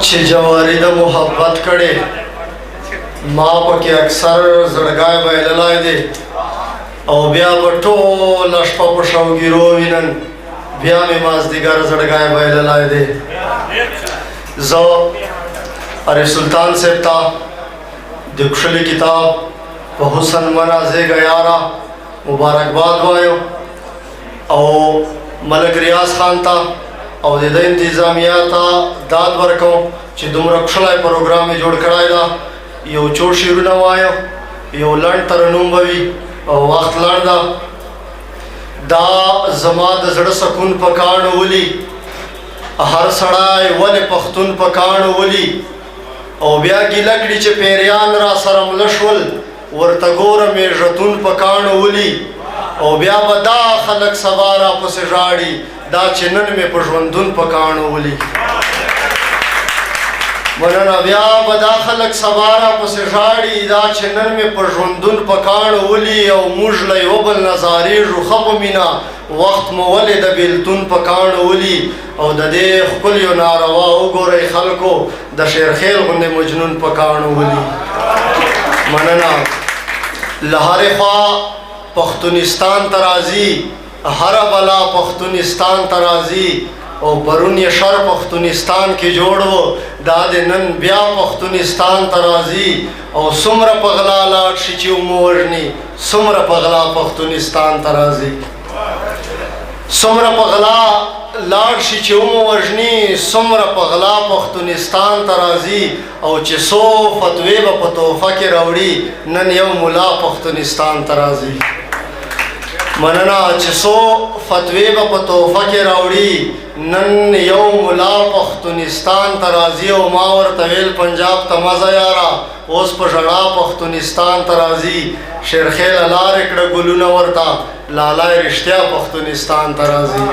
چې جواری د محبت کړي، ما پکې اکثر زړګای بایللای دی او بیا به ټوله شپه په شوګیرو وینن، بیا مې مازدیګر زړګای بایللای دی. زه عارف سلطان صاحب ته د کښلي کتاب په حسن منا زیږه یاره مبارکباد وایو او ملک ریاض خان ته او د دې انتظامیه ته داد ورکوم چې دومره کښلی پروګرام یې جوړ کړی ده. یو څو شعرونه وایو، یو لنډ ترنم به وي او وخت لنډ ده. دا زما د زړه سکون په کاڼو ولي، هر سړی ولې پښتون په کاڼو ولي، او بیا ګیله کړي چې پیریان را سره مله شول، ورته ګوره میږتون په کاڼو ولي، او بیا به دا خلک سبا را پسې ژاړي دا چې نن مې په ژوندون په کاڼو ولي. مننه. بیا به دا خلک سبا را پسې ژاړي دا چې نن مې په ژوندون په کاڼو ولي، او موږ له یوه بل نه ځارېږو ښه په مینه، وخت مو ولې د بېلتون په کاڼو ولي، او د دې ښکلیو ناروا وګورئ خلکو، د شیرخیل غوندې مجنون په کاڼو ولي. مننه. له هرې خوا پښتونستان ته راځي، هره بلا پښتونستان ته راځي، او پرون یې شر پښتونستان کې جوړ و، دا د نن بیا پښتونستان ته راځي، او څومره په غلا لاړ شي چې ومو وژني، څومره په غلا پښتونستان ته راځي، څومره په غلا لاړ شي چې ومو وژني، څومره په غلا پښتونستان ته راځي، او چې څو فتوې به په تحفه کې راوړي، نن یو ملا پښتونستان ته راځي. مننه. چې څو فتوې به په تحفه کې راوړي، نن یو ملا پښتونستان ته راځي، او ما ورته ویل پنجاب ته مه ځه یاره، اوس په ژړا پښتونستان ته راځي. شیرخیله لارې کړه ګلونه ورته، لالا یې رښتیا پښتونستان ته راځي.